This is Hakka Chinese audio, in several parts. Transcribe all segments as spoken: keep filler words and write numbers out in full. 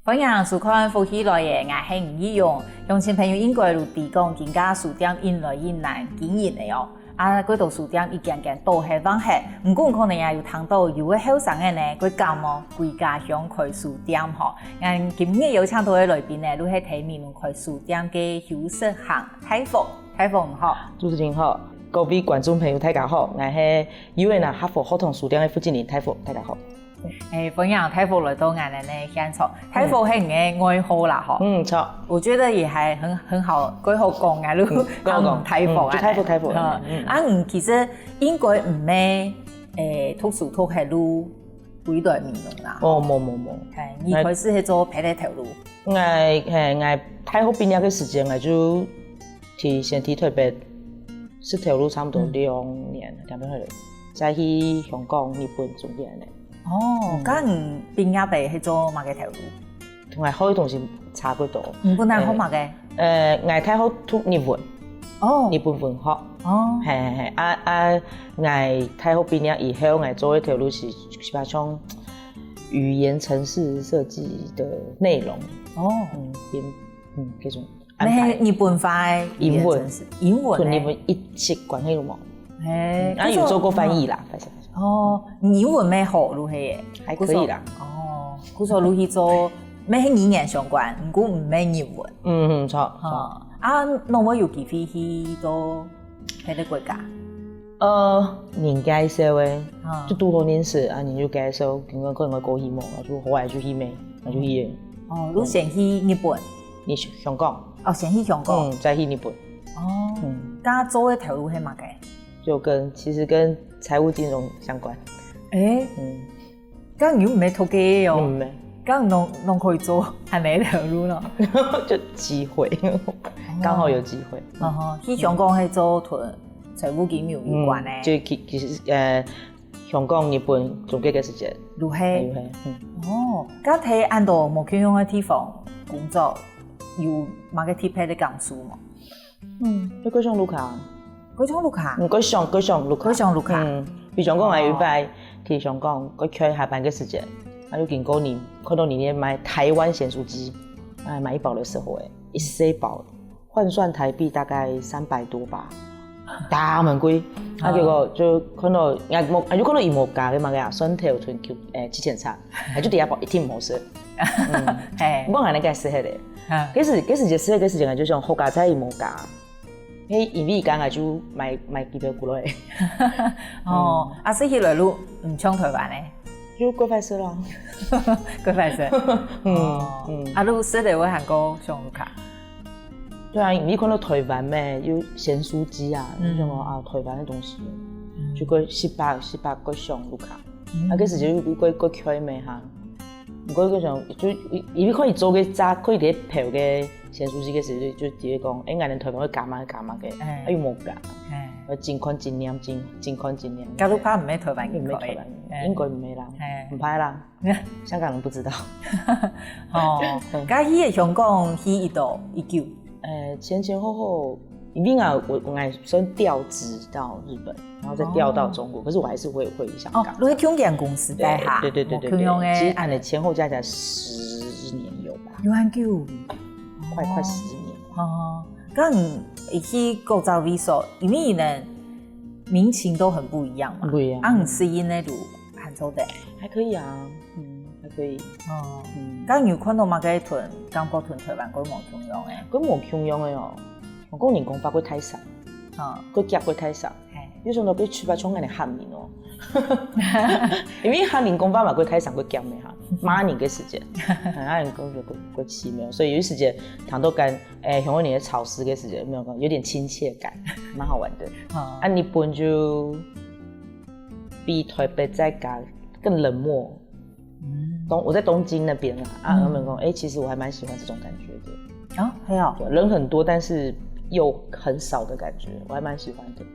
歡迎收看《福氣來了》，𠊎係吳易容。鄉親朋友應該都知講，今下書店越來越難經營了哦。啊，該兜書店一間間倒忒、關忒，毋過可能也有聽到有个後生人呢，會感覺歸家鄉開書店吼。𠊎今日邀請到个來賓呢，就係在美濃開書店个邱淑涵大福。大福你好。主持人好，各位觀眾朋友大家好，𠊎係UNA客服學堂書店个負責人大福，大家好。 誒，歡迎大福來到𠊎等个現場。大福係你个外號啦，吼。嗯，著。我覺得也還很很好，蓋好講啊，就喊大福啊。就大福大福。啊，嗯，其實應該毋係誒讀書讀忒就歸來美濃啦。哦，無無無。係，你開始係做別个頭路。𠊎係𠊎大學畢業个時間，𠊎就去先去台北食頭路差不多兩年，兩年後，再去香港、日本中間呢。 哦，該你畢業个係做麼个頭路？同𠊎學个東西差不多。你本來學麼个？呃，𠊎大學讀日文，哦，日本文學。哦，係係係，啊啊，𠊎大學畢業以後，𠊎做个頭路係基本上語言程式設計的內容。哦，嗯，編，嗯，這種。 安排。那係日本話个英文，英文呢？同日文一息關係都無。嘿，啊，有做過翻譯啦，反正。哦，英文乜好，就係。還可以啦。哦，故所就去做，乜係語言相關，毋過毋係日文。嗯嗯，著著。啊，仰會有機會去到別个國家？ 呃，人介紹个，就堵好認識啊，人就介紹，可能可能會過去無，啊就後來就去咩，啊就去个。哦，你先去日本？你香港。哦，先去香港。嗯，再去日本。哦，嗯，該做个頭路係麼个？就跟其實跟財務金融相關。誒，嗯， 該你又毋係讀該个哦，嗯，毋係。該你仰仰可以做恁樣个頭路呢？就機會，剛好有機會。哦，去香港係做同財務金融有關个。嗯，就其其實呃，香港、日本中間个時間。就係。就係，嗯。哦，該在恁多無共樣个地方工作，有麼个特別个感受無？ 嗯，就蓋想屋下。蓋想屋下？嗯，蓋想蓋想屋下。蓋想屋下。嗯，比如講，𠊎有一擺去香港，𠊎去下班个時間，啊，就經過你，看到你在賣台灣鹹酥雞，啊，買一包个時候，誒，一細包，換算台幣大概三百多吧，當貴。啊，結果就看到，啊，無，啊，就看到佢無加个嘛，个蒜頭同，誒，七層塔，啊，就第一包一定無食。嗯，嘿，毋過還能該食个。 該時該時節食个時間，就想好佳哉無加，嘿，因為該𠊎就買買幾條過來。哦，啊，食起來就毋像台灣个，就過快食咯。過快食。嗯嗯，啊，就食了會還過想屋下。對啊，因為看到台灣咩，有鹹酥雞啊，就想講啊，台灣个東西，就過食飽食飽過想屋下。 啊，該時節又又過過開咩哈。毋過該種就因為可以做个炸，可以直接烰个鹹酥雞个時節，就直接講，誒，𠊎等台灣會加麼个加麼个，啊又無加，呃，盡看盡念，盡盡看盡念。假如怕毋係台灣人，毋係台灣人，應該毋係啦，毋怕啦，香港人不知道。哦，該去个香港去幾多幾久？呃，前前後後，因為啊，我我還算調職到日本， 然後再調到中國，可是我還是會回香港。哦，你係中間公司底下，對對對對對，無共樣个，其實可能前後加起來十年有吧，有恁久，快快十年。哦，該你去各隻位所，因為你的民情都很不一樣嘛，不一樣，啊，你適應个就還做得，還可以啊，嗯，還可以。哦，該你有看到麼个同感覺同台灣過無共樣个？過無共樣个哦，香港人講話過大聲，啊，過遽過大聲。 有時候佢嘴巴衝恁樣喊人哦，因為喊人講話嘛，過大聲過遽个哈，罵人个時節，啊，人講就過過奇妙，所以有時節談到跟誒香港人个吵事个時節，有沒有講有點親切感，蠻好玩的。啊，日本就比台北再加更冷漠。 東我在東京那邊啊，啊，他們講，哎，其實我還蠻喜歡這種感覺的。啊，還好，人很多，但是又很少的感覺，我還蠻喜歡的。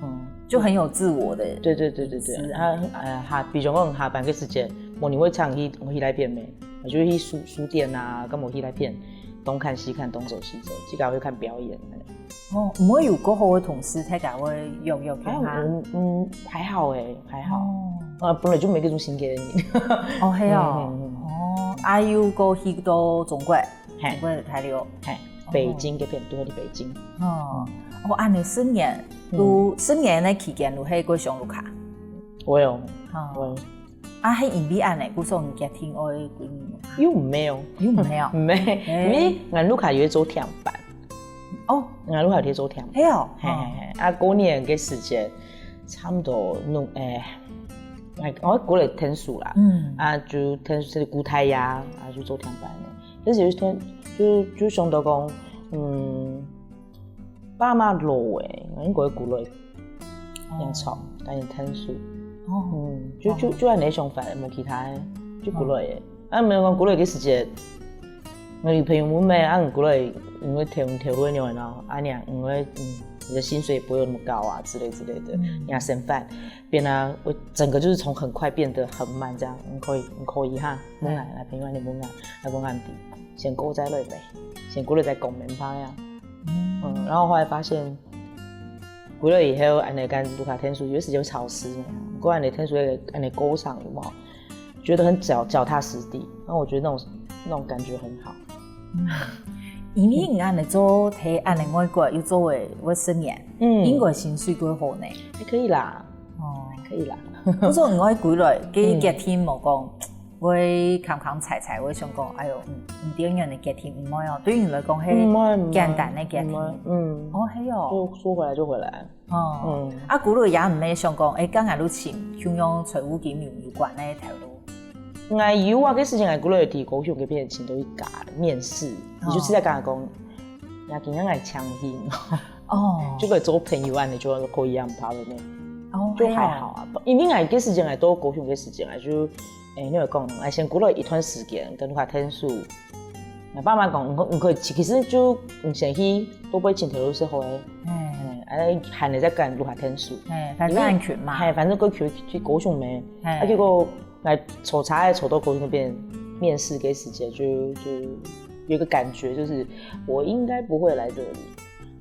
嗯，就很有自我的，對對對對對，啊，呃，下，比如講下班个時間，無你會常去去那邊咩？我就去書書店啊，跟我去那邊東看西看，東走西走，自家會看表演。 哦，毋會有較好个同事，大家會約約看下。嗯，還好誒，還好。呃，本來就無幾多新个人。哦，係哦。哦，啊又過去到中國，嘿中國大陸。嘿，北京該片，都在北京。哦，哦，恁樣十年，都十年个期間，都係過上屋下。我有，哦，我啊，係因為恁樣，故所你決定愛歸你屋下。又沒有，又沒有。沒，因為俺屋下有一做甜粄，哦，俺屋下有一做甜粄。係哦，嘿嘿嘿，啊，過年个時節，差不多弄，誒，哎，我過來聽書啦，嗯，啊，就聽書係古太呀，啊，就做甜粄个。但是有一天，就就想到講，嗯，爸媽老誒，應該過來，人吵，趕緊聽書。哦，嗯，就就就恁樣想法，無其他个，就過來个。啊，無講過來个時節，我女朋友問咩，啊，你過來，因為頭頭路个樣咯，啊，你啊，因為嗯，你的薪水也不會有那麼高啊，之類之類的，嗯你要生飯，變啊，我整個就是從很快變得很慢，這樣，你可以你可以哈，問啊，來朋友你問啊，來問啊，先過再來呗，先過來再講明白呀。嗯，然後後來發現，回來以後，恁樣跟盧卡天書，有時就潮濕嘛，不過恁樣天書恁樣高尚有沒有？覺得很腳腳踏實地，那我覺得那種那種感覺很好。因為你恁樣做，在恁樣外國又做會會十年，嗯應該薪水過好呢。還可以啦，哦，可以啦。不過你愛歸來，佢決定無講，會坎坎踩踩，會想講，哎喲，嗯，你點樣个決定，毋會哦，對你來講係嗯，毋會毋會簡單个決定。毋會嗯，哦，係哦，就說回來就回來。哦，嗯啊，歸來也毋係想講，誒，剛才你尋，像用財務金融有關个頭路。我有啊，該時間我過來提高雄該片請到一家面試，你就直接跟他講，也今天來強行，哦，就可以做朋友啊，你就可以啊，怕的呢，哦，就還好啊。因為我該時間我到高雄該時間啊，就，誒，你有講，我先過來一段時間，跟他聽書。我爸媽講，你可你可以，其實就你先去多背請頭路時候誒，係，嗯，哎，喊你再跟他聽書。係，反正安全嘛，嘿，反正過去去高雄咩，啊，係，結果來坐車坐到高雄那邊面試該時間就就有一個感覺，就是我應該不會來這裡。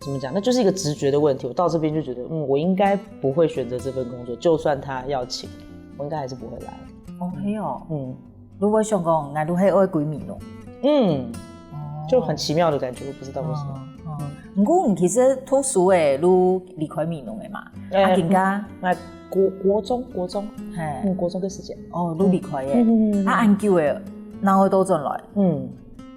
怎麼講？那就是一個直覺的問題。我到這邊就覺得，嗯，我應該不會選擇這份工作，就算他要請，我應該還是不會來。哦，係哦，嗯，如果想講，那都係愛歸美濃，嗯，哦就很奇妙的感覺，我不知道為什麼。哦，哦，毋過你其實讀書誒，你離開美濃誒嘛，哎啊，更加那國國中國中，係，嗯，國中的時間，哦，你離開誒，嗯啊，恁久誒，然後倒轉來，嗯，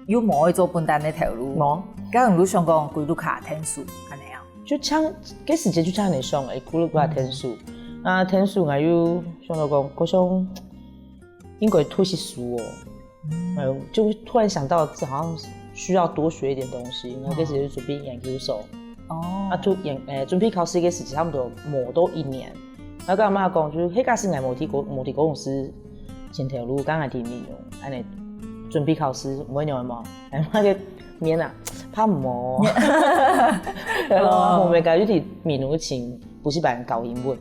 又無愛做本單个頭路，無，假如你想講歸屋下聽書，恁樣啊，就像該時間就像你講誒，苦了不要天數，那天數我又想到講，我想應該讀些書哦。嗯，就突然想到，這好像需要多學一點東西，然後開始就準備研究所，哦，啊，就研，誒，準備考試个時間差不多無到一年，然後跟阿媽講，就是，嘿，假使𠊎無去高，無去高雄市前頭路，剛剛去美濃，恁樣準備考試，毋會用嘛？哎媽个面啊，怕無，然後後面就去美濃請補習班教英文。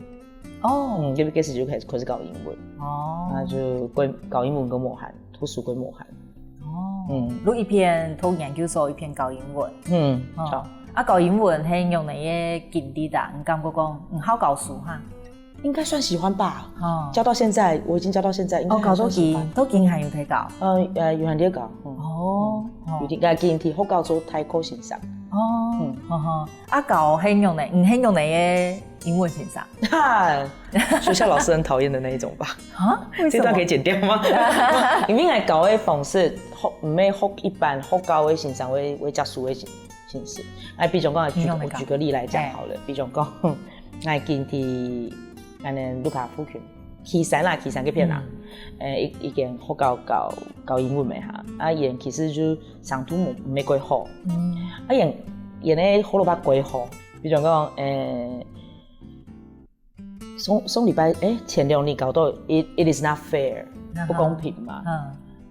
哦，嗯，就開始就開始開始教英文，哦，啊，就過教英文過無閒，讀書過無閒。哦，嗯你一邊讀研究所，一邊教英文，嗯，哦好，啊，教英文係用哪个經歷啊？你感覺講，嗯，好教書哈？應該算喜歡吧。哦，教到現在，我已經教到現在，應該哦，教到還算喜歡今，到今還有在教。呃呃，有閒在教，嗯，哦，哦有點在今天學校做代課先生。哦，好好，啊，教係用哪，你係用哪个英文先生？哈，學校老師很討厭的那一種吧。啊？為什麼？這段可以剪掉嗎？因為𠊎教个方式，學毋係學一般學校个先生會會教書个形形式。哎，比如講，舉你用哪個我舉個例來講好了，比如講，𠊎今天，𠊎等屋下附近，旗山啦，旗山該片啦，誒，一一間學校教教英文个哈，啊，佢其實就程度無無幾好，嗯，啊，佢佢个學老爸幾好，比如講，誒。 上上禮拜，誒，前兩日搞到it it is not fair，嗯哼不公平嘛。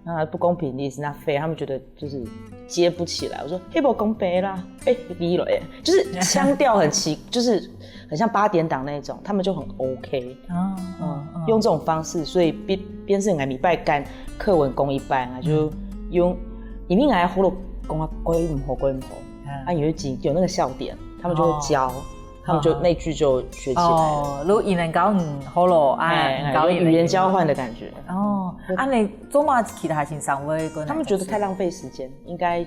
嗯，啊，不公平，it is not fair，他們覺得就是接不起來。我說，嘿，不公平啦，誒，你了，誒，就是腔調很奇，就是很像八點檔那一種，他們就很OK，哦，嗯哦，用這種方式，所以變變成𠊎禮拜跟課文講一半啊，就用，因為𠊎學老講啊，講毋好，講毋好，嗯啊，有一集有那個笑點，他們就會教，他們就那句就學起來了。哦，如果語言教你學老，哎，哎，教有語言交換的感覺。哦，啊，你做麼其他先生會跟他们觉得太浪费时间，应该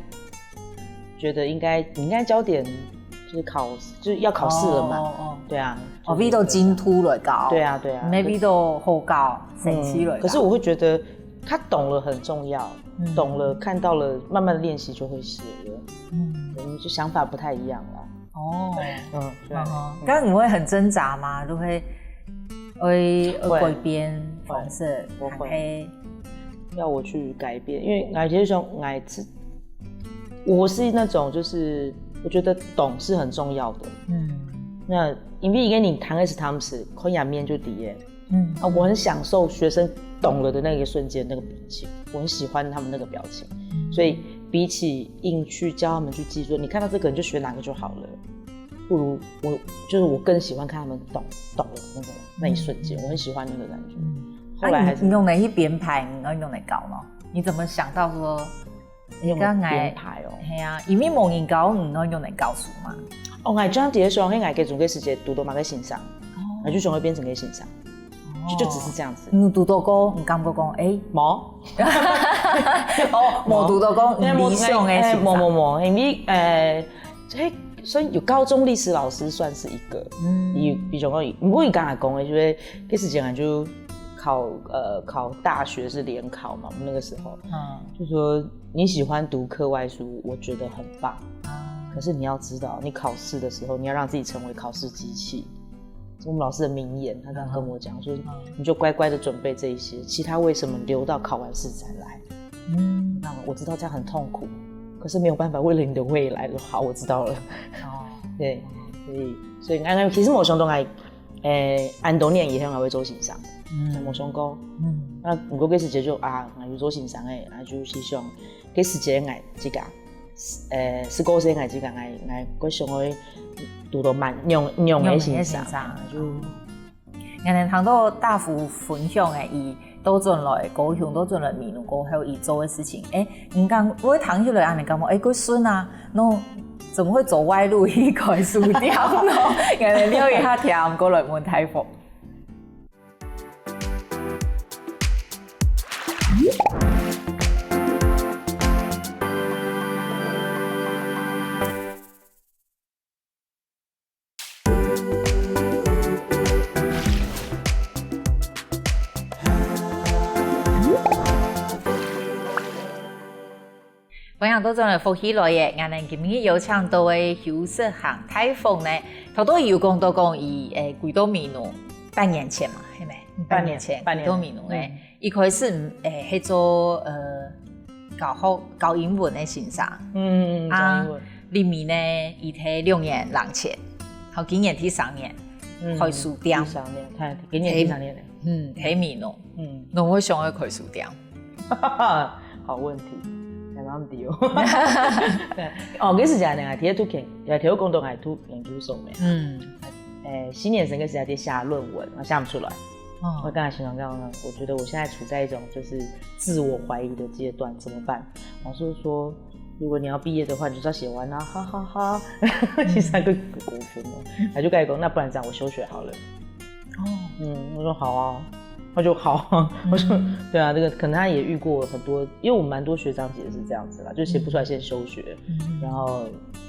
觉得应该你应该焦点就是考，就是要考试了嘛。哦哦对啊，哦，為到進度來搞，对啊对啊，你為到好搞，成績來搞。可是我会觉得他懂了很重要，嗯懂了看到了，慢慢的练习就会写了。嗯我们就想法不太一样了。哦，嗯，对。嗯哼，但你會很挣扎嗎？就會會會改變方式，我會還係要我去改变，因为我就是说，我是我是那种就是我觉得懂是很重要的。嗯那因为一个你谈的是他们是看下面就底耶嗯啊，我很享受学生懂了的那个瞬间那个表情，我很喜欢他们那个表情，所以比起硬去教他们去记说，你看到这个你就学哪个就好了，不如我就是我更喜欢看他们懂懂了那个那一瞬间，我很喜欢那个感觉。嗯，后来还是啊你你用哪去編排？你用哪搞呢？你怎麼想到說用剛才编排哦。係啊，因為無人教，你用哪教書嘛？哦，𠊎這樣子想，係𠊎个中个時節讀到麼个先生，𠊎就想要變成个先生，就就只是這樣子。你讀到過，你感覺講，誒，無，哦，無讀到過，理想个哎先生。無無無，因為呃，嘿，所以有高中歷史老師算是一個，嗯比比較容易。毋過你剛才講的，就是該時間就考呃考大學是聯考嘛，我們那個時候嗯就說你喜歡讀課外書，我覺得很棒，啊可是你要知道，你考試的時候你要讓自己成為考試機器。我們老師的名言，他這樣跟我講，說你就乖乖的準備這一些，其他為什麼留到考完試再來？嗯那我知道這樣很痛苦，可是沒有辦法，為了你的未來，好，我知道了。哦對，所以所以剛剛其實我想到，誒，恁多年以後我會做先生，嗯我想過。嗯那毋過該時節就啊，𠊎就做先生誒，啊就係想，該時節𠊎自家，呃，十九歲𠊎自家，𠊎𠊎過想愛讀到蠻用用个先生，就今日聽到大福分享誒，佢倒轉來高雄，倒轉來美濃過後，佢做个事情，誒，你講會聽起來恁樣感覺，誒，佢順啊，喏，怎麼會走歪路去開書店呢？今日聊一下天，過來問大福。 歡迎倒轉來福氣來耶！𠊎等今日邀請到个邱淑涵大福呢，頭到有講到講佢誒，歸到美濃半年前嘛，係無？半年前，半年歸到美濃誒。一開始誒，係做呃教學教英文个先生，嗯，啊教英文，裡面呢，佢讀兩年零錢，好，今年第三年，嗯開書店第，三年，看今年第三年了，嗯，讀美濃，嗯。那我想要開書店。好問題，還蠻好哦。對，哦，該時節呢，𠊎讀研，也讀講到𠊎讀研究所咩？嗯，誒，新年生該時節寫論文，我寫毋出來。我哦，剛才形容剛剛，我覺得我現在處在一種就是自我懷疑的階段，怎麼辦？老師說，如果你要畢業的話，你就要寫完啊，哈哈哈。其實還更過分哦。他就跟我講，那不然這樣，我休學好了。哦，嗯，我說好啊，他就好啊，我說对啊，这个可能他也遇过很多，因为我们蛮多学长姐是这样子啦，就写不出来先休学，嗯然后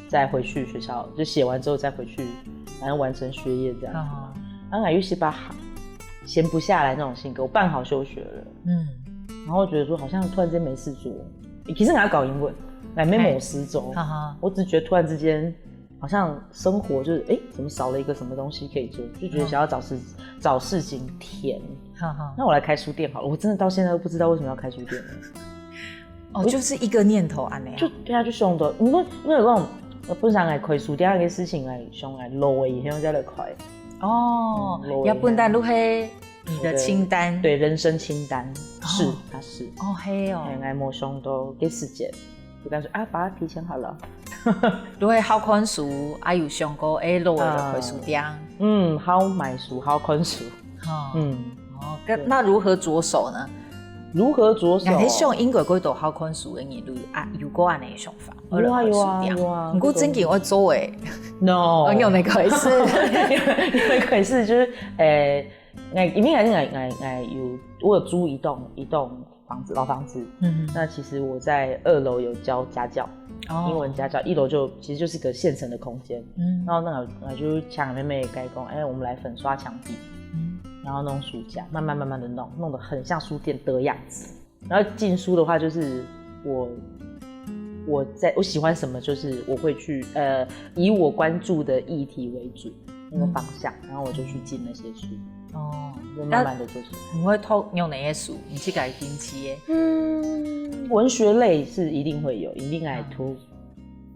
再回去学校，就写完之后再回去，反正完成学业这样子。哦，然后还有一些吧，闲不下来那种性格，我办好休学了，嗯，然后觉得说好像突然间没事做，其实我要搞英文，来没某事做，哈哈，我只觉得突然之间好像生活就是哎，怎么少了一个什么东西可以做，就觉得想要找事找事情填。哈哈，那我来开书店好了，我真的到现在都不知道为什么要开书店呢。哦，就是一个念头啊，那样，就对啊，就想到，因为因为讲，我本身来开书店这个事情来想来，老的以后再来开。哦嗯，也本来就係你的清单，对，人生清单是，它是。哦，係哦，哎，我没想到这时间，就感觉啊，把它提前好了。就係好看书，啊有想过，哎，落尾就开书店，嗯，好买书，好看书。哈，嗯，哦，那那如何着手呢？如何着手？你係想应该过多好看书的人，就啊有过恁样的想法，有啊为了开书店有啊有啊不过正经我做诶， no，我用那个是，因为可是就是，诶， ，𠊎因為𠊎𠊎𠊎𠊎有我有租一棟一棟房子老房子，嗯，那其實我在二樓有教家教，哦，英文家教，一樓就其實就是個現成的空間，嗯，然後那我我就請妹妹跟我講，哎，我們來粉刷牆壁，嗯，然後弄書架，慢慢慢慢的弄，弄得很像書店的樣子。然後進書的話，就是我我在我喜歡什麼，就是我會去呃以我關注的議題為主那個方向，然後我就去進那些書。哦，就慢慢的做出來。你會讀哪類的書？你自家有興趣的？嗯，文學類是一定會有，一定愛讀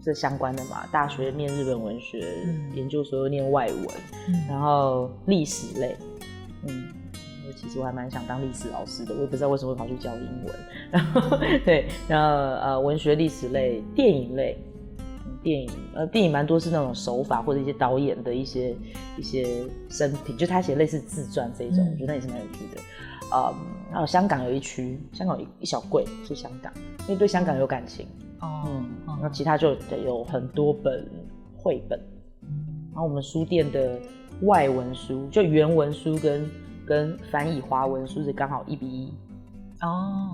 這相關的嘛。大學念日本文學，嗯，研究所又念外文，嗯，然後歷史類，嗯，我其實我還蠻想當歷史老師的，我也不知道為什麼會跑去教英文。然後對，然後呃，文學、歷史類、電影類，嗯，電影呃，電影蠻多是那種手法或者一些導演的一些一些生平，就他寫類似自傳這一種，嗯，我覺得那也是蠻有趣的。嗯，還有香港有一區，香港有一一小櫃是香港，因為對香港有感情。哦，嗯，哦，那其他就有很多本繪本，然後我們書店的外文書，就原文書跟跟翻譯華文書是剛好一比一。哦，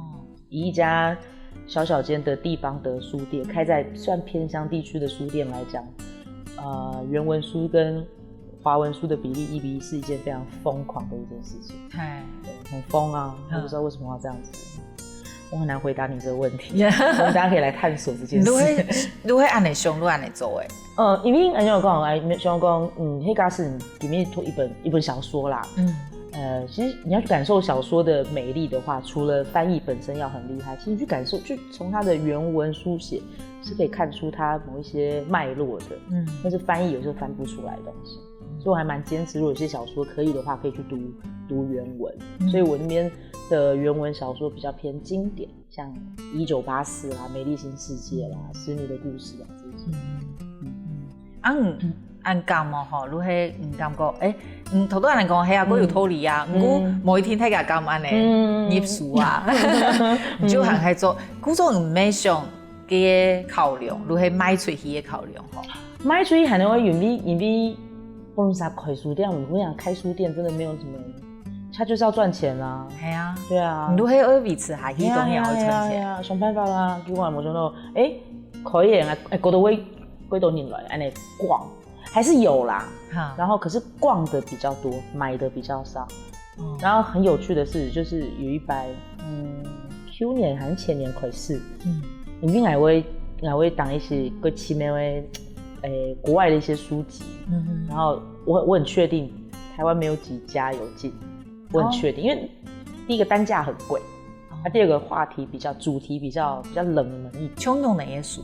以一家小小間的地方的書店，開在算偏鄉地區的書店來講，呃，原文書跟華文書的比例一比一是一件非常瘋狂的一件事情。哎，對，很瘋啊！我不知道為什麼要這樣子。我很難回答你這個問題，我們大家可以來探索這件事。你會你會按呢想，你會按呢做誒？呃，因為按照我講，哎，像講，嗯，黑咖是里面一本一本小说啦，嗯，呃，其實你要去感受小说的美麗的話，除了翻譯本身要很厲害，其實你去感受，就从它的原文书写是可以看出它某一些脉络的，嗯，但是翻译有时候翻不出来的东西。所以我还蛮坚持，如果有些小说可以的话，可以去读读原文。所以我那边的原文小说比较偏经典，像《一九八四》啦、《美丽新世界》啦、《使女的故事》啊这些。嗯嗯，啊，嗯，恁感哦吼，你係毋感覺？誒，嗯，頭頭人講係啊，佢有道理啊，毋過無一定大家敢按呢入手啊，你就還係做，故所毋係想个考量，你係賣出去个考量吼。賣出去還能會因為因為我們啥開書店，我們講開書店真的沒有什麼，他就是要賺錢啊。係啊，對啊，你都係愛維持下去，當然要賺錢。係啊，想辦法啦，結果我想到，誒，可以啊，誒，過到位，過到人來，按呢逛，還是有啦。然後可是逛的比較多，買的比較少。然後很有趣的是，就是有一擺，嗯，舊年還是前年開始，嗯，因為𠊎會𠊎會當一些个奇妙的，誒，國外的一些書籍，嗯，然後我我很確定台灣沒有幾家有進，我很確定，因為第一個單價很貴，啊，第二個話題比較主題比較比較冷門一點。像用哪些書？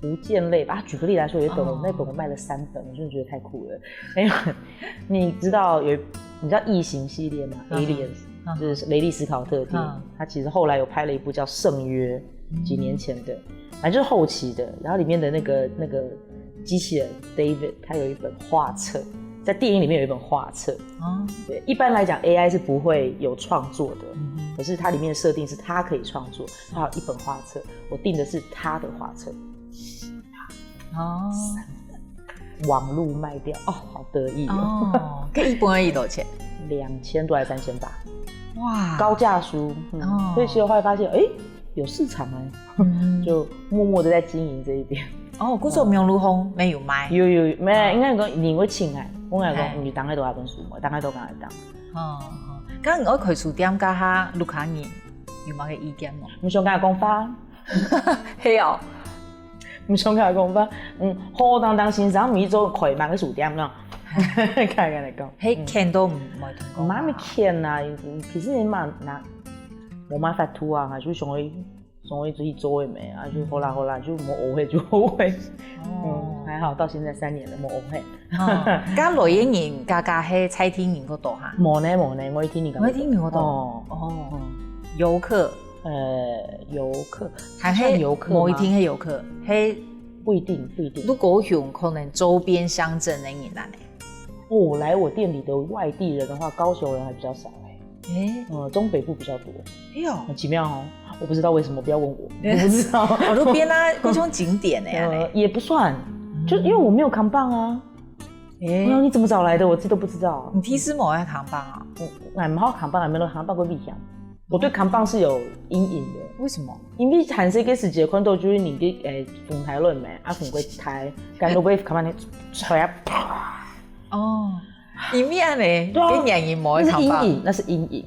圖鑑類吧。啊，舉個例來說，有一本我那本我賣了三本，我真的覺得太酷了。因為你知道有你知道異形系列嗎？Aliens，就是雷利斯考特的電影，他其實後來有拍了一部叫《圣约》，几年前的，反正就是后期的。然后里面的那个那个机器人 David，他有一本画册，在电影里面有一本画册。哦，对，一般来讲 A I 是不会有创作的，可是它里面的设定是它可以创作，它有一本画册，我订的是他的画册。哦，网络卖掉，哦，好得意哦。哦，个一本要多少钱？两千多还是三千八？哇，高价书，嗯，哦，所以其实我后来发现，哎，有市场哎，嗯，就默默的在经营这一点。哦，故所網路上也有卖？有有有，没有，应该讲你会请哎，我跟你讲，你打开多少本书嘛，打开多少本。哦，哦，刚刚我开书店，家下屋下人有冇个意见冇？你想跟他讲话？系哦。 毋想甲講吧，嗯，好好当当先生，毋去做開慢个书店咯。开个来讲，嘿，欠都毋会同讲。毋係欠啊，其实你嘛那，无嘛法度啊，就想要想要自己做个咩啊，就好啦好啦，就无后悔就后悔。嗯，还好到现在三年了，无后悔。哦，甲来个人，家家系在地人个多哈？无呢无呢，我一听你讲，我一听你讲，哦哦，游客。 呃，游客，还是游客吗？不一定是游客，是不一定，不一定。如果像可能周边乡镇的人呢？哦，来我店里的外地人的话，高雄人还比较少哎。哎，呃，中北部比较多。哎呦，很奇妙哦，我不知道为什么，不要问我，我不知道。哦，路边啊，各种景点的呀。呃，也不算，就因为我没有看板啊。哎，你怎么找来的？我自己都不知道。你第一次没有看板啊？我俺毋好看板，俺没有看板个危险。我对看板是有阴影的，为什么？因为寒色个时节看到就是你个诶，风太冷咩，啊，风个太，感觉被看板吹啊，啪。哦，因为安尼，对啊跟眼影膜那是阴看板。影，那是阴影，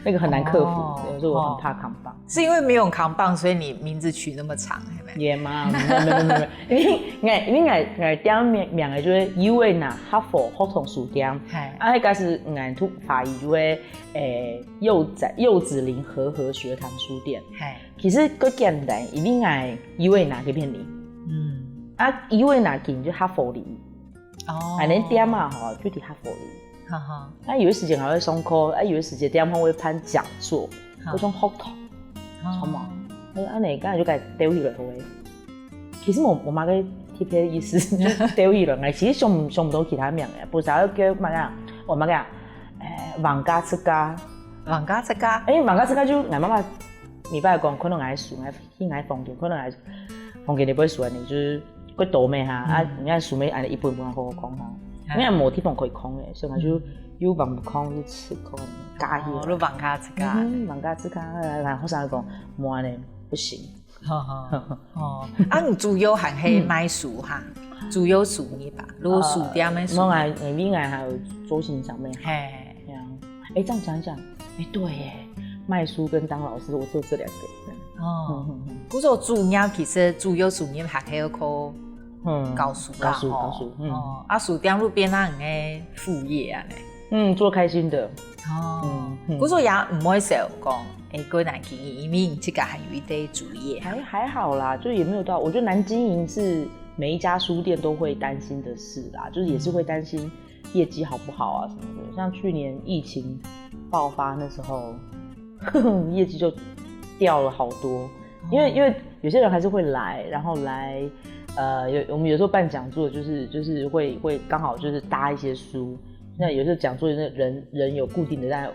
那个很难克服，哦对，所以我很怕看板。是因为没有看板，所以你名字取那么长，是没？也嘛，没没没没没，因为因为我我店名名个就是U N客服学童书店，嘿，啊，迄个是我读华语就会诶幼稚幼稚林和和学堂书店。嘿，其实个简单，因为我U N个便利，嗯，啊，U N近就客服里，哦，反正店嘛吼，就在客服里。哈哈，那有的时间还会上课，啊，有的时间店方会办讲座，好会上学堂，好好吗？那安尼刚才就该丢起来好诶。其实我我妈个特别意思就丢起来，其实想想不到其他名诶，不知道叫么个，我妈讲，诶，放假自家，放假自家，诶，放假自家就俺妈妈，你爸讲可能爱书，爱去俺房间，可能爱房间里不会书啊，你就是会倒霉哈，啊，你看书没按一本本好好看哈，因为没地方可以看诶，所以就又放不看，又吃看，加起哦，来。你放假自家，嗯，放假自家，然后学生讲，莫呢，不行。哈哈，哦，啊，你主要还是卖书哈，主要书你吧，如果书店的书我，还，因为还有做欣赏咩？嘿，对啊。哎，这样讲一讲，哎，对耶，卖书跟当老师，我只有这两个。哦，嗯嗯故所主要其实主要书你还可以靠嗯，教书啦，教书吼教书，嗯哦，啊，书店路边那你的副业啊嘞，嗯，做开心的。哦嗯，嗯故所也唔会少讲，哎，个人经营，因为你自家还有一堆主业哈，还还好啦，就也没有到，我觉得难经营是每一家书店都会担心的事啦，就是也是会担心业绩好不好啊什么的。像去年疫情爆发那时候，业绩就掉了好多，因为因为有些人还是会来，然后来，呃，有我们有时候办讲座，就是就是会会刚好就是搭一些书，那有时候讲座就是人人有固定的在。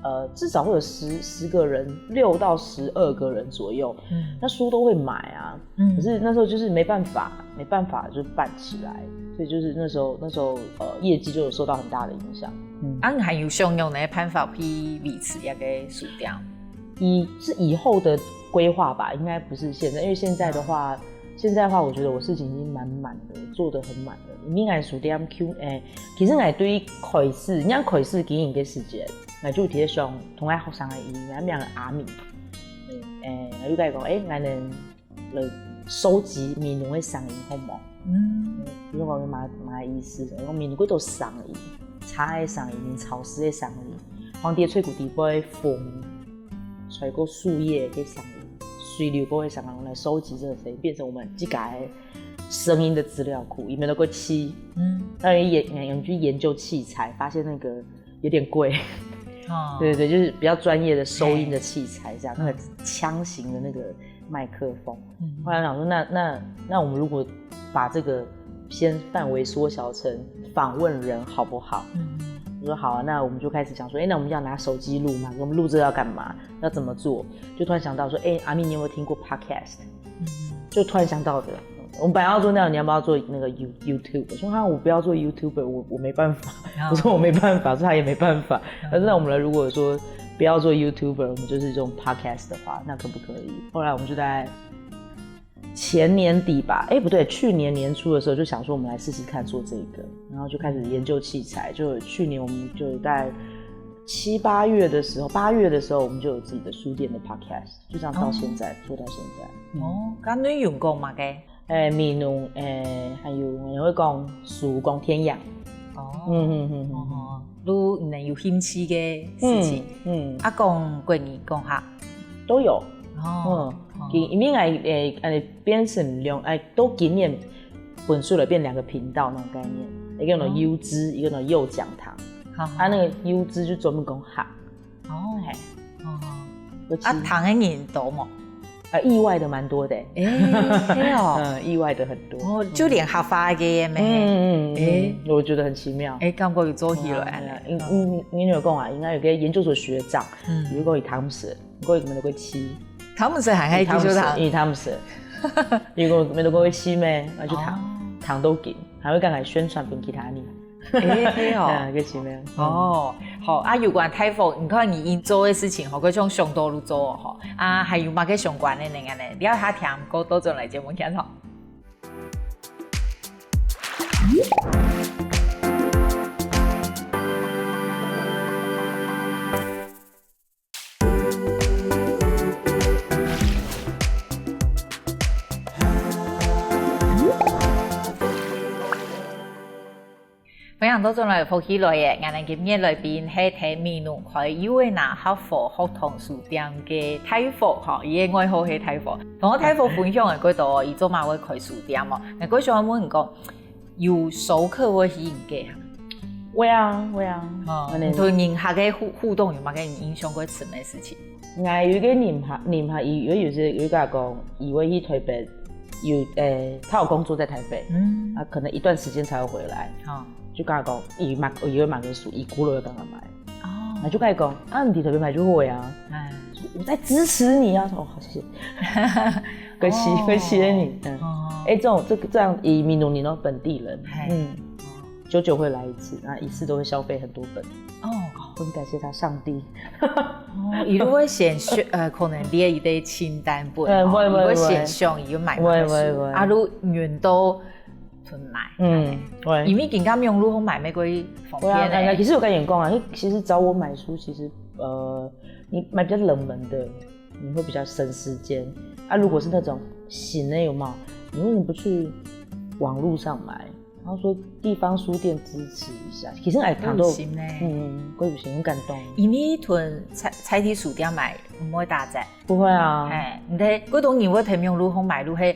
呃，至少会有十十个人，六到十二个人左右，嗯那书都会买啊。嗯可是那时候就是没办法，没办法就办起来，所以就是那时候那时候呃业绩就有受到很大的影响。嗯，啊，你还有想用哪个办法去维持那个书店？以是以后的规划吧，应该不是现在，因为现在的话，现在的话，我觉得我事情已经蛮满的，做得很满了。你看书店 Q 诶，其实我对开始，你看开始经营个时间，我就特别想同爱学生个意义，名阿明，诶，我就跟伊讲，诶，我能来收集美濃个声音好无？嗯，比如讲嘛嘛意思，讲美濃几多声音，茶个声音，潮湿个声音，皇帝吹鼓底背风，吹过树叶个声音，水流过个声音，来收集这个声音，变成我们自家个声音的资料库，里面都够七。嗯，当然也也去研究器材，发现那个有点贵。哦，对对对，就是比较专业的收音的器材，这样那个枪型的那个麦克风。嗯后来想说，那那那我们如果把这个先范围缩小成访问人好不好？嗯我说好啊，那我们就开始讲说，哎，那我们要拿手机录嘛？我们录这要干嘛？要怎么做？就突然想到说，哎，阿咪，你有没有听过 podcast？嗯就突然想到的。我们本来要做那样，你要不要做那个 You YouTube？我说哈，我不要做 YouTuber，我我没办法。哦我说我没办法，所以他也没办法。但是那我们来，如果说不要做 YouTuber，我们就是用 podcast 的话，那可不可以？后来我们就在前年底吧，哎，不对，去年年初的时候就想说我们来试试看做这个，然后就开始研究器材。就去年我们就在七八月的时候，八月的时候我们就有自己的书店的 podcast，就这样到现在、做到现在。哦，咁你用过嘛个？哎，美濃，哎，还有我会讲书讲天涯。哦，嗯嗯嗯嗯，哦，你能有兴趣个事情，嗯，啊，讲国语讲客，都有。哦嗯，，因因为哎哎哎，变成两哎，都今年分出来变两个频道那种概念，一个呢 U 知，一个呢幼讲堂。好，啊，那个 U 知就专门讲客，哦，嘿，哦，尤其啊，听个人多无？呃，意外的蛮多的。哎，系哦，嗯，意外的很多。哦，就连客话个也没，嗯嗯哎嗯，我觉得很奇妙。哎，感觉有做起来哎呀咧，因因因为有讲啊，应该有个研究所学长，嗯，有个伊 Thompson，有个伊们都会七，他们是还还继续 Thompson，谈，伊 Thompson，有个伊们都会七咩，然后就谈哦谈都紧，还会刚才宣传给其他人。哎，係哦。啊，个奇妙。哦，好啊，有關大福，你看你因做个事情，吼，佢像想到就做哦，吼，啊，還有麼个相關个呢？恁呢，了解聽過，倒轉來節目現場。 歡迎倒轉來福氣來了，𠊎等今日來賓係在美濃開友愛拿客家學堂書店个大福，吼，佢个外號係大福。同大福分享个幾多，佢做麼个會開書店哦？𠊎過想問你講，有熟客會去你个啊？會啊，會啊。哦，恁呢。你同人客个互，互動有麼个印象過深个事情？ 𠊎有一個人客，人客，佢有，有時有一個講，佢會去台北，有，誒，他有工作在台北，嗯。啊，可能一段時間才會回來，哦。就跟他講，佢買，佢會買个書，佢過來會跟他買。哦。啊，就跟他講，啊，你在台北買就會啊。哎。我在支持你啊，哦，好，謝謝。感謝，哦。感謝你，嗯。哦。誒，這種，這個，這樣，佢美濃人哦，本地人，嘿。嗯。哦。久久會來一次，啊，一次都會消費很多本。哦。我很感謝他，上帝。 哦，佢就會先選，呃，可能列一個清單分，嗯，吼，會，會，佢會先選，佢就買，買書，會，會，會。啊，就運到囤買。嗯，會。因為今下網路好買，乜會方便呢。會啊，其實我跟你講啊，其實找我買書，其實，呃，你買比較冷門的，你會比較省時間。啊，如果是那種新的，有沒有？你為什麼不去網路上買？ 然後說地方書店支持一下，其實哎，談到，很有心呢。嗯，我有心，很感動。因為同在，在地書店買，毋會打折。不會啊。嘿，你看，過多人會在網路項買，就係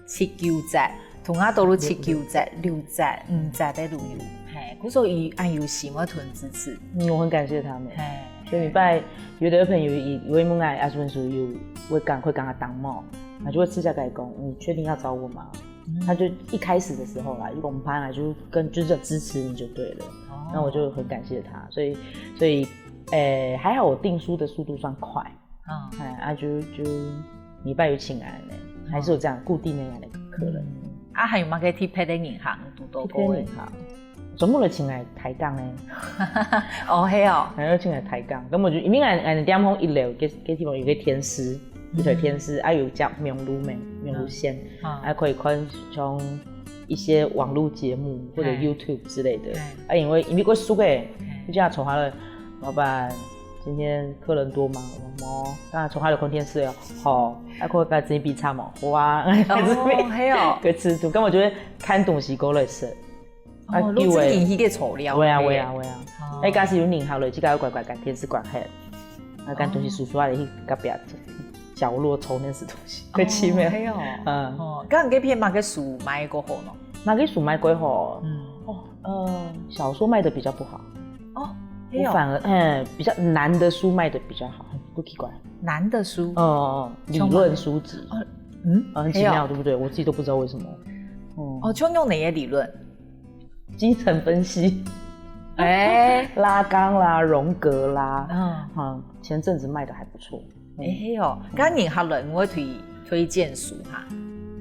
七九折，同啊都係七九折、六折、五折个都有。嘿，故所以恁有心會同支持。嗯，我很感謝他們。嘿。所以禮拜有的朋友也，也會問𠊎，啊，什麼時候有，會趕快跟他當帽，他就會私下跟我講，你確定要找我嗎？ 嗯。他就一開始的時候啦，如果我們拍來就跟，就是支持你就對了。哦。那我就很感謝他，所以，所以，誒，還好我訂書的速度算快。哦。哎，啊，就，就禮拜有請來呢，還是有這樣固定的那個客人。嗯。啊，還有麼个特別个人客，堵到過个？特別人客，全部都請來抬槓呢。哦，係哦。還有請來抬槓，根本就，因為俺，俺店項一樓，該，該地方有個天師， 一台電視，啊，有接網路咩，網路線，嗯。啊，可以看像一些網路節目或者YouTube之類的。嗯。啊，因為，因為過熟欸，嗯。就這樣坐下來，老闆，今天客人多嗎？我說，無，當然坐下來看電視哦。好，啊，可以跟這邊比差嘛，哇，哦，係哦。可以吃住，根本就係看東西過來食。 啊，哦，久欸。錄製進去个材料。會啊，會啊，會啊。哦。哎，假使有人客了，自家要乖乖共電視關忒，啊，共東西收收來去隔壁角落抽那些東西，哦，會去咩？係哦。嗯。哦，該你該片麼个書賣較好呢？麼个書賣較好？嗯。哦，呃，小說賣得比較不好。哦，係哦。我反而，哎，比較難的書賣得比較好，不奇怪。難的書？哦，理論書籍。哦，嗯，哦，很奇妙，係哦。對不對？我自己都不知道為什麼。哦。哦，像用哪些理論？ 精神分析。哎。拉岡啦，榮格啦，嗯。嗯，前陣子賣得還不錯。哎，係哦，嗯。該人客來，你會推，推薦書哈？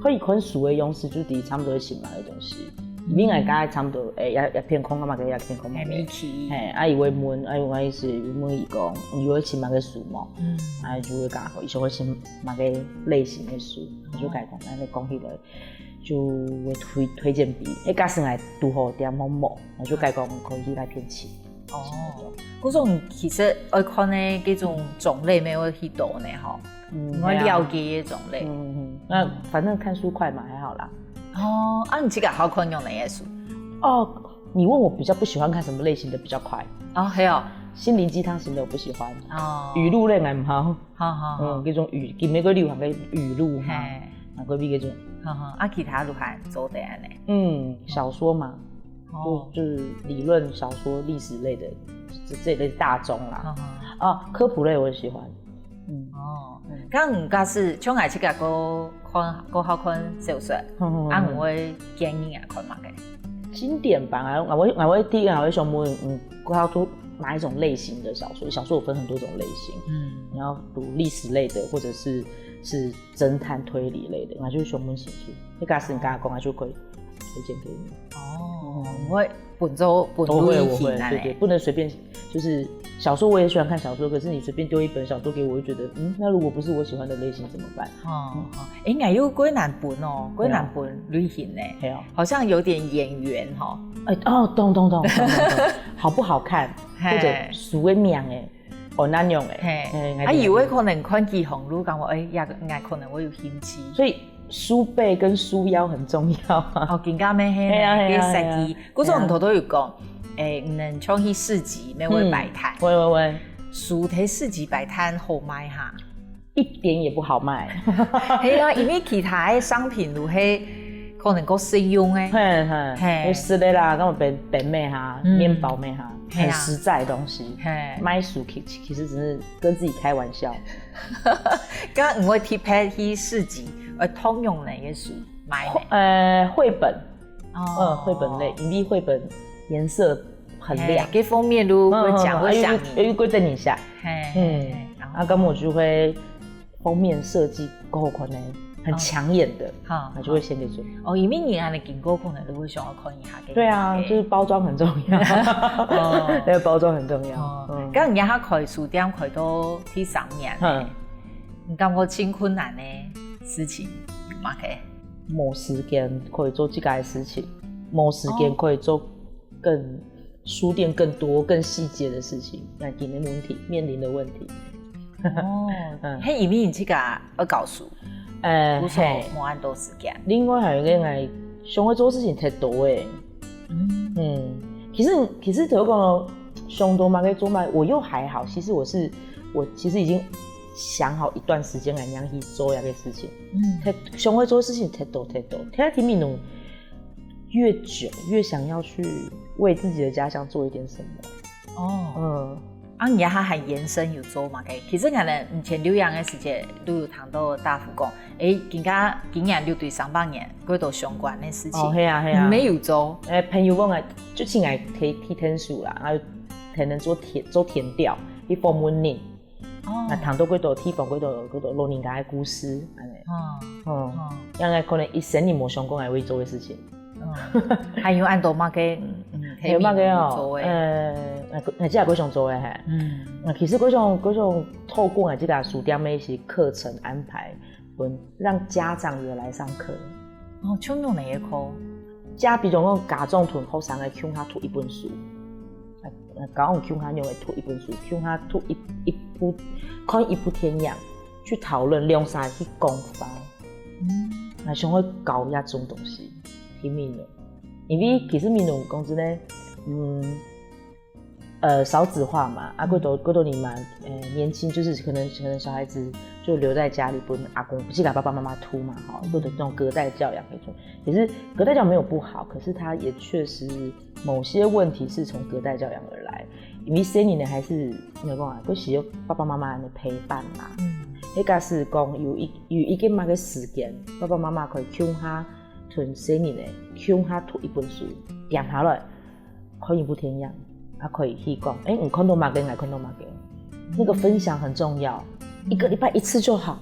可以看書的樣式，就係差不多係麼个東西。嗯。因為𠊎大概差不多，哎，也，也偏空啊嘛，也偏空嘛。哎，媒體。嘿，啊，佢會問，啊，有關係，問佢講，你有尋麼个書無？嗯。啊，就會講，佢想要尋麼个類型的書，我就改講，那你講起來， 就會推，推薦俾，哎，假使𠊎堵好店項無，我就改講可以去該片尋。哦，故所其實愛看个這種種類乜有幾多呢，吼，嗯，你愛了解个種類。嗯，嗯，那反正看書快嘛，還好啦。哦，啊，你自家好看用哪些書？哦，你問我比較不喜歡看什麼類型的比較快。哦，係哦。心靈雞湯型的我不喜歡。哦。語錄類𠊎毋好。 好，好，好。嗯，這種語，今晡日流行个語錄哈，嘿。啊，過去這種。好，好，啊，其他就還做得恁呢。嗯，小說嘛，哦。就，就是理論小說、歷史類的，這，這類大宗啦。好，好。啊，科普類我也喜歡。嗯。哦，嗯。該你假使像𠊎自家較看，較好看小說，嗯，嗯，嗯。啊，你會建議𠊎看麼个？經典版啊，𠊎會，𠊎會第一個，𠊎會想問，嗯，較好讀哪一種類型的小說？小說有分很多種類型。嗯。 你要讀歷史類的，或者是是偵探推理类的，那就是熊本贤树。那个是你刚刚讲，他就可以推荐给你。哦，我会本周本周会我会，对对，不能随便，就是小说我也喜欢看小说，可是你随便丢一本小说给我，我就觉得，嗯，那如果不是我喜欢的类型怎么办？哦，哦，哎，你有过南本哦，过南本旅行呢，好像有点眼缘哈。哎，哦，懂懂懂懂懂懂，好不好看，或者书的名哎。 哦，那样诶，嘿，啊，有的可能看几行路，感觉哎，也应该可能会有兴趣。所以书背跟书腰很重要啊。哦，更加咩嘿，嘿啊嘿啊嘿啊，个设计，古早人头都有讲，哎，嗯，像去市集，没有摆摊，喂喂喂，书在市集摆摊好卖哈，一点也不好卖。嘿啊，因为其他的商品都是可能够实用的，嘿嘿，嘿，有食的啦，跟我本本咩哈，面包咩哈。 很实在的东西，买书其其实只是跟自己开玩笑。刚刚我特别去市集，呃，通用哪个书买呢？呃，绘本，嗯，绘本类，因为绘本颜色很亮，给封面都会讲会想你，又又等一下，嗯，啊，那么我就会 封面设计够可能很抢眼的，哈，那就会先给准。哦，因为你安尼经过，可能都会想要看一下。对啊，就是包装很重要。哦，那个包装很重要。哦，嗯，刚人家他开书店开到第三年，嗯，你感觉最困难的事情有吗？可以？没时间可以做这个事情，没时间可以做更书店更多、更细节的事情，那今天问题面临的问题。 哦，嗯，嘿，因为你自家要教书，呃，不是，嘿，没恁多时间。另外还有一个，哎，想要做事情太多诶。嗯，其实其实头讲想到嘛，该做嘛，我又还好。其实我是我其实已经想好一段时间来让去做那个事情。嗯，太想要做事情太多太多，太听你懂，越久越想要去为自己的家乡做一点什么。哦，嗯。 啊，你还还延伸有做嘛？其实俺呢，以前留洋的时节，都有谈到大福讲，诶，今家今年六对上半年，过多相关的事情，哦，系啊，系啊，没有做。诶，朋友讲啊，就请来提提天数啦，然后可能做填做填调，去访问人，哦，那谈到过多地方，过多过多老人家的故事，安尼，哦，嗯，哦，应该可能一生你无想过还会做的事情。 嗯，还有恁多么个，嗯，还有么个哦，做诶，呃，我我自家个想做诶嘿，嗯，那其实个想个想透过我自家书店的一些课程安排，分让家长也来上课。哦，像用哪个课？家比如讲家长同学生个共下读一本书，呃，家长共下用个读一本书，共下读一一部，看一部电影，去讨论两三个讲法。 嗯，那想要搞一下这种东西，挺美的。因为其实美濃讲真的，嗯，呃，少子化嘛，啊，过多过多年嘛，呃，年轻就是可能可能小孩子就留在家里，不阿公不是给爸爸妈妈拖嘛，哈，或者那种隔代教养那种。其实隔代教养没有不好，可是它也确实某些问题是从隔代教养而来。因为生年的还是你有讲啊，不是有爸爸妈妈的陪伴嘛。嗯，那个是讲有一 有一个么个时间，爸爸妈妈可以共下同生日的，共下读一本书，点下来，看一部电影，啊，可以去讲，诶，你看到么个，我看到么个，那个分享很重要，一个礼拜一次就好。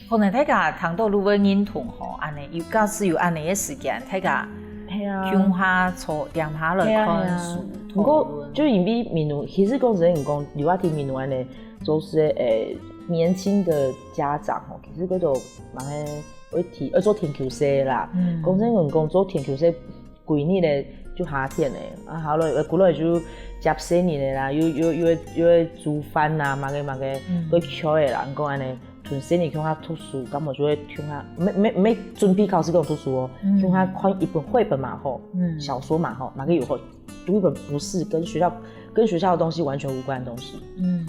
可能大家听到如果认同吼，安尼有假使有安尼个时间，大家系啊，共下坐点下来看书，系啊，系啊。不过就因为美濃，其实讲真，你讲留下听美濃安尼，就是诶，年轻的家长吼，其实佢都蛮个会提，会做田球社啦。嗯，讲真，讲做田球社，几日咧就夏天咧，啊，好了，古来就接生日的啦，又又又又煮饭啦，么个么个，嗯，都缺的啦。你讲安尼，同生日共下读书，根本就会共下，没没没准备考试跟我读书哦，嗯，共下看一本绘本嘛吼，嗯，小说嘛吼，哪个有吼，读一本不是跟学校跟学校的东西完全无关的东西，嗯，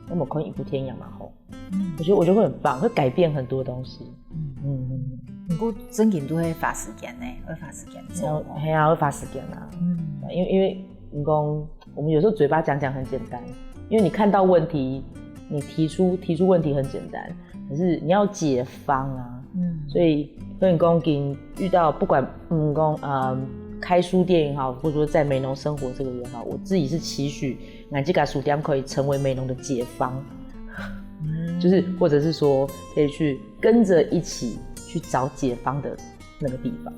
那么看一部电影嘛吼。 嗯，我觉得我觉得会很棒，会改变很多东西。嗯嗯，不过正经都会花时间呢，会花时间做。系啊，会花时间啊。嗯，因为因为你讲，我们有时候嘴巴讲讲很简单，因为你看到问题，你提出提出问题很简单，可是你要解方啊。嗯，所以所以你讲，今遇到不管嗯讲嗯开书店也好，或者说在美浓生活这个也好，我自己是期许，俺这个书店可以成为美浓的解方。就是或者是說可以去跟着一起去找解方的那個地方。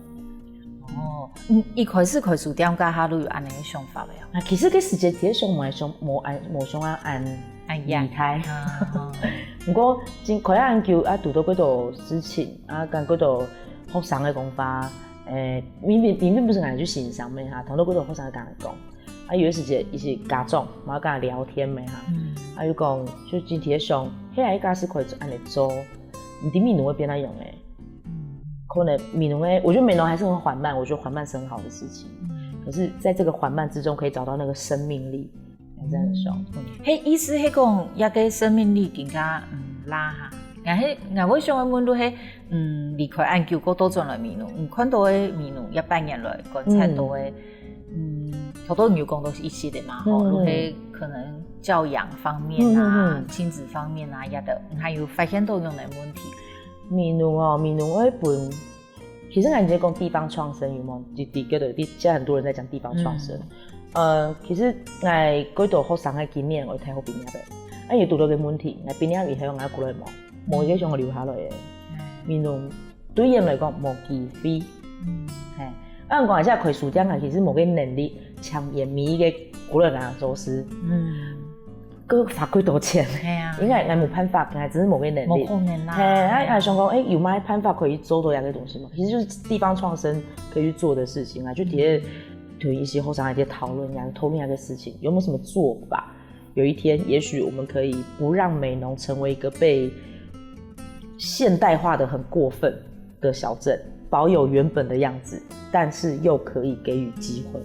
哦，嗯，一開始開書店該下就有恁樣个想法了呀？啊，其實該時節其實想無想無安無想要安哎呀離開，啊，不過真開恁久啊，堵到幾多事情啊，跟幾多學生的講法，誒，明明明明不是俺去欣賞咩哈，談到幾多學生跟俺講，啊，有一時節一些家長，然後跟他聊天咩哈，嗯啊，又講就今天想，嘿，一家是可以按呢做，你的美濃會變那樣誒。嗯可能美濃誒，我覺得美濃還是很緩慢，我覺得緩慢是很好的事情。嗯可是在這個緩慢之中，可以找到那個生命力，這樣說。嗯嘿，意思係講，這个生命力更加嗯拉哈。然後我會想要問，就係嗯離開恁久過倒轉來美濃，你看到个美濃一百年來觀察到个，嗯，頭頭你有講到一息个嘛，吼，嗯就係可能教養方面啊、嗯嗯嗯親子方面啊，也得還有發現到樣个問題。美濃哦，美濃會分，其實俺直接講地方創生有沒有？就第一個的，第現在很多人在講地方創生。呃，其實俺幾多學生个經驗，我大學畢業个，啊，有堵到个問題，俺畢業以後，俺過來無，無一個想留下來个。美濃對人來講無機會，嗯，嘿，啊，講一下開書店，其實無个能力，搶眼每一個過來跟他做事，嗯，个花幾多錢，係啊，應該俺無辦法，俺只是無个能力。無可能啦。嘿，啊，還想講，哎，有麼个辦法可以做到這个東西嘛？其實就是地方創生可以去做的事情啊，就直接同一些學生來討論呀，討論那個事情，有沒有什麼做法？有一天，也許我們可以不讓美濃成為一個被現代化的很過分的小鎮，保有原本的樣子，但是又可以給予機會。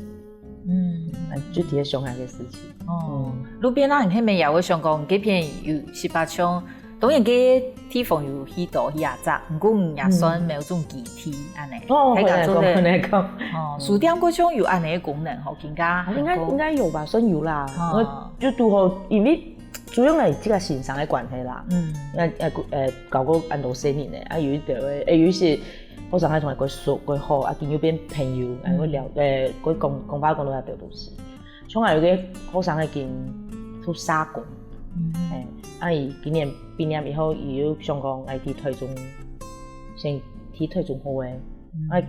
嗯，哎，就直接想那個事情。哦，路邊啊，你係毋係也會想講，這片有十八種，當然个地方有許多遐隻，毋過也算某種基地恁呢。哦，大家做得很難講，很難講。哦，書店各種有恁呢个功能吼，更加應該應該有吧，算有啦。哦我就拄好，因為主要係這個欣賞个關係啦。嗯那呃呃，搞過恁多生意呢，啊，有一點會，哎，有一些學生還同佢講熟，佢好，啊，今又變朋友，啊，會聊，呃，佢講講話講到遐多東西。像還有個學生已經出社工，嗯哎，啊，佢今年畢業以後，佢又想講，哎，去台中，先去台中好誒，啊，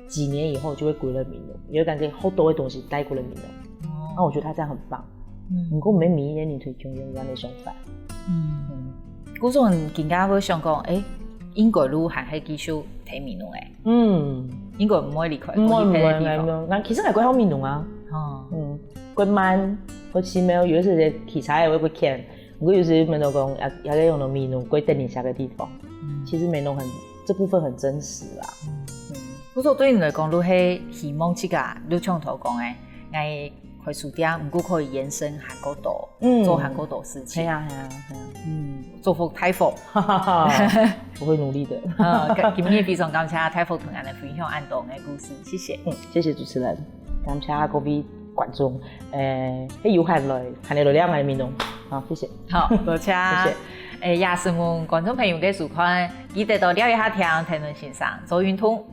幾年以後就會歸來美濃，有感覺好多个東西帶歸來美濃。那我覺得他這樣很棒。嗯毋過毋免每一年你退休有恁个想法。嗯，故所人更加會想講，誒，應該路還係繼續在美濃誒，嗯，應該毋會離開，毋會毋會離開个地方。毋會，那其實還過好美濃啊。哦，嗯，過慢，過奇妙，有時節騎車也會過欠，毋過有時問到講，也也用到美濃過等一下个地方。嗯其實美濃很這部分很真實啦。故所對你來講，路係希望自家，路像頭講誒，愛開書店，毋過可以延伸還過多，嗯做還過多事情。係啊係啊係啊，嗯，祝福大福。哈哈哈，我會努力的。呃，今日非常感謝大福同𠊎等分享恁多个故事，謝謝。嗯，謝謝主持人，感謝各位觀眾，誒，係有閒來，閒來來尞𠊎美濃，好，謝謝。好，多謝。謝謝。誒，也承蒙觀眾朋友个收看，記得到尞一下聽天倫先生做運動。